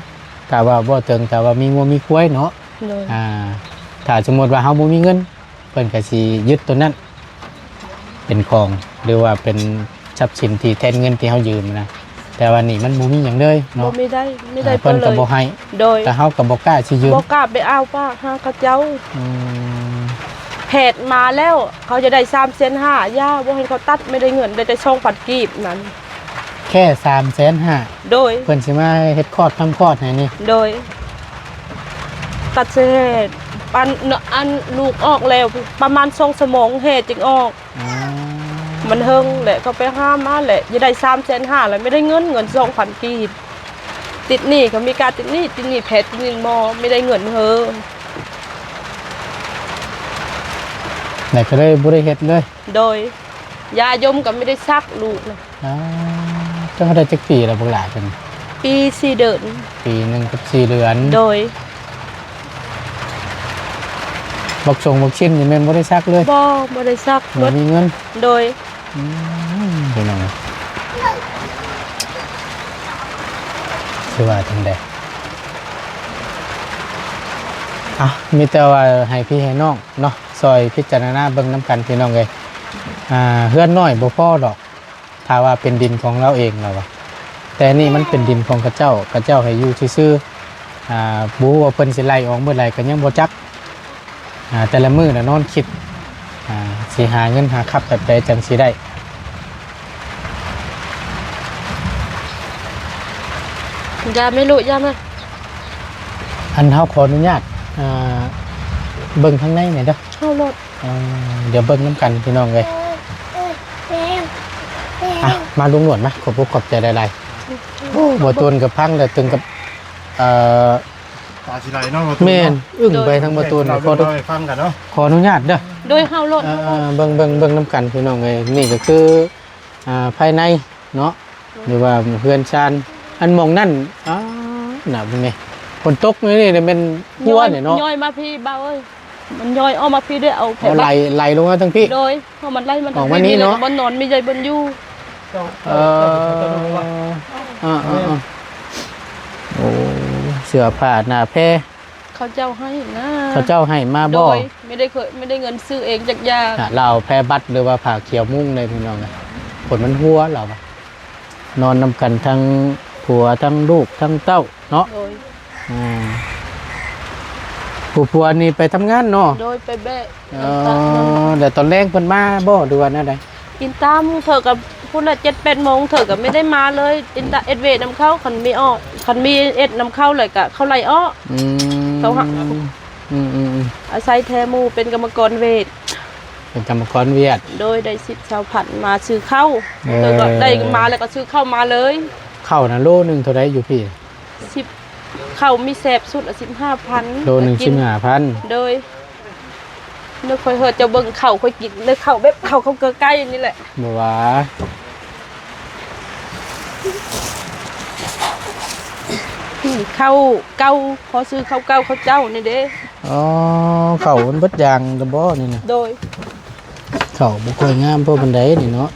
ຖ້າວ່າບໍ່ເຖິງ ຖ້າວ່າມີງົວມີຄວາຍເນາະ ໂດຍ ອ່າ ຖ້າສົມມຸດວ່າເຮົາບໍ່ມີເງິນ ເພິ່ນກໍຊິຍຶດໂຕນັ້ນເປັນຂອງ ຫຼືວ່າເປັນຊັບສິນທີ່ແທນເງິນທີ່ເຮົາຢືມນະ ແຕ່ວ່ານີ້ມັນບໍ່ມີຫຍັງເລີຍເນາະ ບໍ່ມີໄດ້ ມີໄດ້ ອ່າ ເພິ່ນກໍບໍ່ໃຫ້ ໂດຍ ແຕ່ເຮົາກໍບໍ່ກ້າຊິຢືມ ບໍ່ກ້າໄປເອົາປາກຫາເຂົາເຈົ້າ ອືມ ແພດມາແລ້ວ ເຂົາຈະໄດ້ສາມແສນຫ້າ ຢ່າ ບໍ່ໃຫ້ເຂົາຕັດ ໄມ່ໄດ້ເງິນ ໄດ້ແຕ່ສອງພັນກີບນັ້ນ ແຄ່ສາມແສນຫ້າ ໂດຍ ເພິ່ນຊິມາເຮັດຄອດ ທຳຄອດໃຫ້ນີ້ ໂດຍ ຕັດສະແຫດ ອັນ ອັນລູກອອກແລ້ວ ປະມານສອງຊົ່ວໂມງແຫດຈຶ່ງອອກ ອືມ ມັນເຫິງແຫຼະ ເຂົາໄປຫາມາແຫຼະ ຈະໄດ້ສາມແສນຫ້າ ແລ້ວໄມ່ໄດ້ເງິນ ເງິນສອງພັນກີບ ຕິດໜີ້ ເຂົາມີການຕິດໜີ້ ຕິດໜີ້ແພດ ຕິດໜີ້ໝໍ ໄມ່ໄດ້ເງິນເຮີ ແລ້ວກໍເລີຍບໍ່ໄດ້ເຮັດເລີຍ ໂດຍ ຢາຢົມກໍໄມ່ໄດ້ສັກລູກນະ ອ່າ ເຈົ້າໄດ້ຈັກປີແລ້ວບັກຫຼ້າເພິ່ນ? ປີສີ່ເດືອນ ປີໜຶ່ງກັບສີ່ເດືອນ ໂດຍ ບັກສົງບັກຊິນນີ້ແມ່ນບໍ່ໄດ້ສັກເລີຍ? ບໍ່ ບໍ່ໄດ້ສັກ ບໍ່ມີເງິນ ໂດຍ ອືມ ພີ່ນ້ອງ ຊິວ່າຈັ່ງໃດ ເອົ້າ ມີແຕ່ວ່າໃຫ້ພີ່ໃຫ້ນ້ອງເນາະ ຊ່ອຍພິຈາລະນາເບິ່ງນຳກັນ ພີ່ນ້ອງເອີຍ ອ່າ ເຮືອນນ້ອຍບໍ່ພໍດອກ ຖ້າວ່າເປັນດິນຂອງລາວເອງ ລາວວ່າ ແຕ່ນີ້ມັນເປັນດິນຂອງເຂົາເຈົ້າ ເຂົາເຈົ້າໃຫ້ຢູ່ຊື່ໆ ອ່າ ບໍ່ຮູ້ວ່າເພິ່ນຊິໄລ່ອອກມື້ໃດກໍຍັງບໍ່ຈັກ ອ່າ ແຕ່ລະມື້ນະນອນຄິດ ອ່າ ຊິຫາເງິນຫາຄຳແບບໃດຈັ່ງຊິໄດ້ ຢ່າແມ່ລູກ ຢ່າມາ ອັນ ເຮົາຂໍອະນຸຍາດ ອ່າ ເບິ່ງທາງໃນແໜ່ເດີ້ ເຮົາໂລດ ເອີ ດຽວເບິ່ງນຳກັນພີ່ນ້ອງເອີຍ ອ່ະ ມາລຸງໜວດມາ ຂອບອົກຂອບໃຈຫຼາຍໆ ໂອ້ ບໍ່ຕູນກໍຟັງແລ້ວເຖິງກັບ ເອີ ຕາຊິໄຫຼເນາະ ບໍ່ຕູນເນາະ ແມ່ນ ອຶ້ງໄປທາງບໍ່ຕູນ ເວົ້າສູ່ຟັງກັນເນາະ ຂໍອະນຸຍາດເດີ້ ໂດຍ ເຮົາໂລດ ເອີ ເບິ່ງ ເບິ່ງ ເບິ່ງນຳກັນພີ່ນ້ອງເອີຍ ນີ້ກໍຄື ອ່າ ພາຍໃນເນາະ ຫຼືວ່າເຮືອນຊານ ອັນໝ່ອງນັ້ນ ອ້າ ໜາວເບິ່ງນີ້ ຝົນຕົກນີ້ ນີ້ແມ່ນຮົວນີ້ເນາະ ມັນຍ້ອຍມາພີ້ບ່າວເອີຍ ມັນຍ້ອຍອອກມາພີ້ເດີ້ ເອົາແຜ່ ອໍ ໄຫຼ ໄຫຼລົງມາທາງພີ້ ໂດຍ ເພາະມັນໄຫຼມາທາງພີ້ ນີ້ເນາະ ມີບ່ອນນອນ ມີໃຈບ່ອນຢູ່ ເອີ ເອີ ເອີ ເອີ ໂອ້ ເສື້ອຜ້າໜ້າແພ ເຂົາເຈົ້າໃຫ້ນະ ເຂົາເຈົ້າໃຫ້ມາບໍ່? ໂດຍ ໄມ່ໄດ້ເຄີຍ ໄມ່ໄດ້ເງິນຊື້ເອງຈັກຢ່າງ ລາວແພບັດ ຫຼືວ່າຜ້າຂຽວມຸງເດ້ພີ່ນ້ອງ ຝົນມັນຫົວລາວ ນອນນຳກັນທັງຜົວ ທັງລູກ ທັງເຕົ້າເນາະ ໂດຍ ອືມ ຜູ້ຜົວນີ້ໄປທຳງານເນາະ ໂດຍ ໄປແບກ ເອີ ແລ້ວຕອນແລງເພິ່ນມາບໍ່ ຫຼືວ່າແນວໃດ? ກິນຕາມເທື່ອກໍພຸ້ນລະ ເຈັດແປດໂມງ ເທື່ອກໍໄມ່ໄດ້ມາເລີຍ ກິນຕາເອັດເວນຳເຂົາ ຄັນມີອອກ ຄັນມີເອັດນຳເຂົາແລ້ວກໍເຂົາໄລ່ອອກ ອືມ ເຂົາຫາ ອືມໆໆ ອາໄສແທໝູ່ເປັນກຳມະກອນເວດ ເປັນກຳມະກອນວຽດ ໂດຍ ໄດ້ສິບຊາວພັນມາຊື້ເຂົ້າ ເອີ ເທື່ອກໍໄດ້ມາແລ້ວກໍຊື້ເຂົ້າມາເລີຍ ເຂົ້ານະໂລໜຶ່ງເທົ່າໃດຢູ່ພີ້? ສິບ ເຂົ້າມີແຊບສຸດລະສິບຫ້າພັນ ໂລໜຶ່ງສິບຫ້າພັນ ໂດຍ ແລ້ວຂ້ອຍເຮີດເຈົ້າເບິ່ງເຂົ້າຂ້ອຍກິນ ແລ້ວເຂົ້າແບບເຂົ້າ ເຂົ້າເກືອໄກ່ນີ້ແຫຼະ ບໍ່ວ່າ ເຂົ້າເກົ່າ ຂໍຊື້ເຂົ້າເກົ່າເຂົ້າເຈົ້ານີ້ເດ້. ອໍ ເຂົ້າມັນເບິດຢ່າງແລ້ວບໍ່ນີ້ນະ? ໂດຍ ເຂົ້າບໍ່ຄ່ອຍງາມພໍປານໃດນີ້ເນາະ.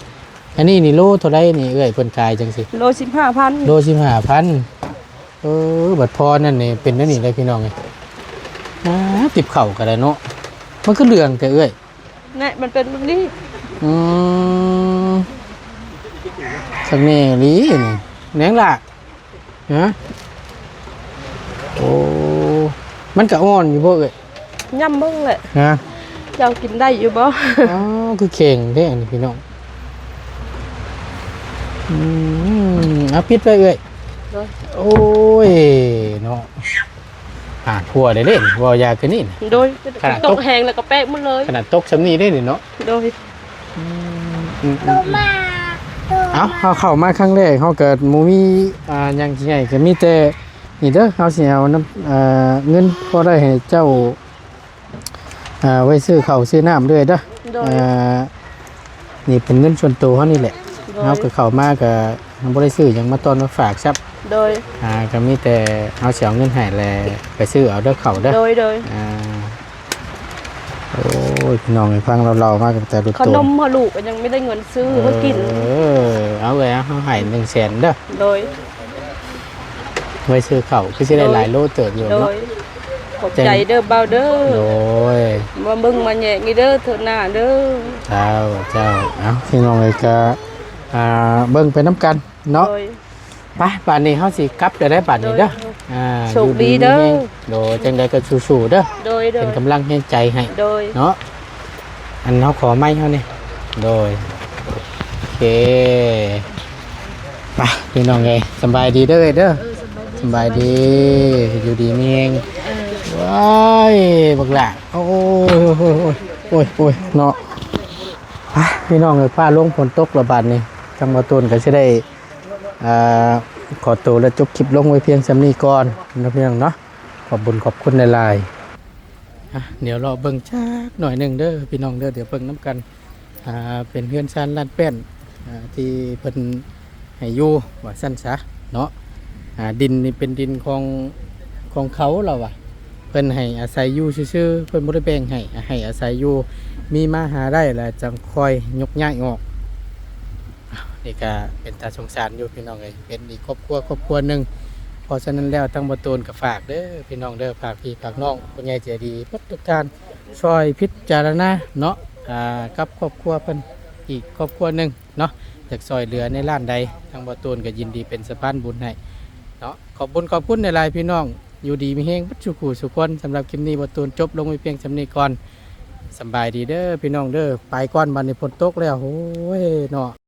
ອັນນີ້ນີ້ໂລເທົ່າໃດນີ້ເອື້ອຍ ເພິ່ນຂາຍຈັ່ງຊີ້? ໂລສິບຫ້າພັນ ໂລສິບຫ້າພັນ. ເອີ ບັດພໍນັ້ນນີ້ເປັນແນວນີ້ເດ້ພີ່ນ້ອງເອີຍ. ອ່າ ຕິບເຂົ້າກໍໄດ້ເນາະ ມັນຄືເຫຼືອງແທ້ເອື້ອຍ? ແນະ ມັນເປັນແບບນີ້. ອືມ ຄັກແນ່ອີ່ຫຼີນີ້ ແນງລະ ຮະ? ໂອ້ ມັນກະອ່ອນຢູ່ບໍ່ເອື້ອຍ? ຍຳເບິ່ງແຫຼະ ຮະ? ເຈົ້າກິນໄດ້ຢູ່ບໍ່? ອໍ ຄືແຂງແທ້ອັນນີ້ພີ່ນ້ອງ. ອືມ ເອົາ ປິດໄວ້ເອື້ອຍ. ໂດຍ ໂອ້ຍເນາະ. ອ່າ ທົ່ວເດ້ເດ້ ເວົ້າຢາຄືນີ້ນະ. ໂດຍ ຂະໜາດຕົກ ຕົກແຮງແລ້ວກໍແປກໝົດເລີຍ ຂະໜາດຕົກຊ່ຳນີ້ເດ້ນີ້ເນາະ. ໂດຍ ອືມ ອືມ ອືມ ເອົາ ເຮົາເຂົ້າມາຄັ້ງແລກ ເຮົາກໍບໍ່ມີ ອ່າ ຫຍັງຊິໃຫ້ ກໍມີແຕ່ນີ້ເດີ ເຮົາຊິເອົານຳ ເອີ ເງິນພໍໄດ້ໃຫ້ເຈົ້າ ອ່າ ໄວ້ຊື້ເຂົ້າຊື້ນ້ຳເລື້ອຍເດີ. ໂດຍ ເອີ ນີ້ເປັນເງິນສ່ວນໂຕເຮົານີ້ແຫຼະ. ໂດຍ ເຮົາກໍເຂົ້າມາກໍບໍ່ໄດ້ຊື້ຫຍັງມາຕ້ອນມາຝາກຊ້ຳ. ໂດຍ ອ່າ ກໍມີແຕ່ເຮົາຊິເອົາເງິນໃຫ້ແລ້ວໄປຊື້ເອົາເດີເຂົ້າເດີ. ໂດຍ ໂດຍ ອ່າ ໂອ້ຍ ພີ່ນ້ອງເອີຍ ຟັງລາວເລົ່າມາກໍແຕ່ລຸດໂຕນ ຂະໜົມເຮົາລູກກໍຍັງບໍ່ໄດ້ເງິນຊື້ ເອີ ມາກິນ. ເອີ ເອົາເອີຍ ເຮົາໃຫ້ໜຶ່ງແສນເດີ. ໂດຍ ໄວ້ຊື້ເຂົ້າ ຄືຊິໄດ້ຫຼາຍໂລເຕີບຢູ່ເນາະ. ໂດຍ ຂອບໃຈເດີບ່າວເດີ. ໂດຍ ມາເບິ່ງມາແຍງນີ້ເດີເທື່ອໜ້າເດີ. ເຈົ້າ ເຈົ້າ ເອົາ ພີ່ນ້ອງເອີຍ ກະ ອ່າ ເບິ່ງໄປນຳກັນເນາະ. ໂດຍ ໄປ ບາດນີ້ເຮົາຊິກັບແລ້ວເດີບາດນີ້ເດີ. ໂດຍ ອ່າ ໂຊກດີເດີ. ໂດຍ ຈັ່ງໃດກໍສູ້ໆເດີ. ໂດຍ ໂດຍ ເປັນກຳລັງແຮງໃຈໃຫ້. ໂດຍ ເນາະ. ອັນເຮົາຂໍໄມ້ເຮົານີ້. ໂດຍ ໂອເຄ ໄປ ພີ່ນ້ອງເອີຍ ສະບາຍດີເດີເອື້ອຍເດີ. ເອີ ສະບາຍດີ ສະບາຍດີ ຢູ່ດີມີແຮງ. ເອີ ວ້າຍ ບັກຫຼ້າ ໂອ້ຍ ໂອ້ຍ ໂອ້ຍ ໂອ້ຍ ເນາະ. ໄປ ພີ່ນ້ອງເອີຍ ຟ້າລົງຝົນຕົກແລ້ວບາດນີ້ ທາງບ່າວຕູນກໍຊິໄດ້ ອ່າ ຂໍໂຕ ແລະ ຈົບຄລິບລົງໄວ້ພຽງສ່ຳນີ້ກ່ອນເນາະ ພີ່ນ້ອງເນາະ. ຂອບບຸນຂອບຄຸນຫຼາຍໆ. ອ່ະ ດຽວເລາະເບິ່ງຈັກໜ້ອຍໜຶ່ງເດີພີ່ນ້ອງເດີ ດຽວເບິ່ງນຳກັນ. ອ່າ ເປັນເຮືອນຊານລ້ານແປ້ນ ອ່າ ທີ່ເພິ່ນໃຫ້ຢູ່ວ່າຊັ້ນຊະເນາະ. ອ່າ ດິນນີ້ເປັນດິນຂອງ ຂອງເຂົາລາວວ່າ ເພິ່ນໃຫ້ອາໄສຢູ່ຊື່ໆ ເພິ່ນບໍ່ໄດ້ແບ່ງໃຫ້ ໃຫ້ອາໄສຢູ່ ມີມາຫາໄດ້ແລ້ວຈັ່ງຄ່ອຍຍົກຍ້າຍອອກ. ນີ້ກະເປັນຕາສົງສານຢູ່ພີ່ນ້ອງເອີຍ ເປັນອີກຄອບຄົວຄອບຄົວໜຶ່ງ. ເພາະສະນັ້ນແລ້ວ ທາງບ່າວຕູນກໍຝາກເດີພີ່ນ້ອງເດີ ຝາກພີ່ຝາກນ້ອງ ຜູ້ໃຫຍ່ໃຈດີເບິດທຸກທ່ານ ຊ່ອຍພິຈາລະນາເນາະ ອ່າ ກັບຄອບຄົວເພິ່ນອີກຄອບຄົວໜຶ່ງເນາະ. ຢາກຊ່ອຍເຫຼືອໃນດ້ານໃດ ທາງບ່າວຕູນກໍຍິນດີເປັນສະພານບຸນໃຫ້ເນາະ. ຂອບບຸນຂອບຄຸນຫຼາຍໆ ພີ່ນ້ອງ ຢູ່ດີມີແຮງເບິດສູ່ຄູ່ສູ່ຄົນ. ສຳລັບຄລິບນີ້ ບ່າວຕູນຈົບລົງໄວ້ພຽງສ່ຳນີ້ກ່ອນ. ສະບາຍດີເດີພີ່ນ້ອງເດີ ໄປກ່ອນ ບາດນີ້ຝົນຕົກແລ້ວ ໂອ້ຍເນາະ.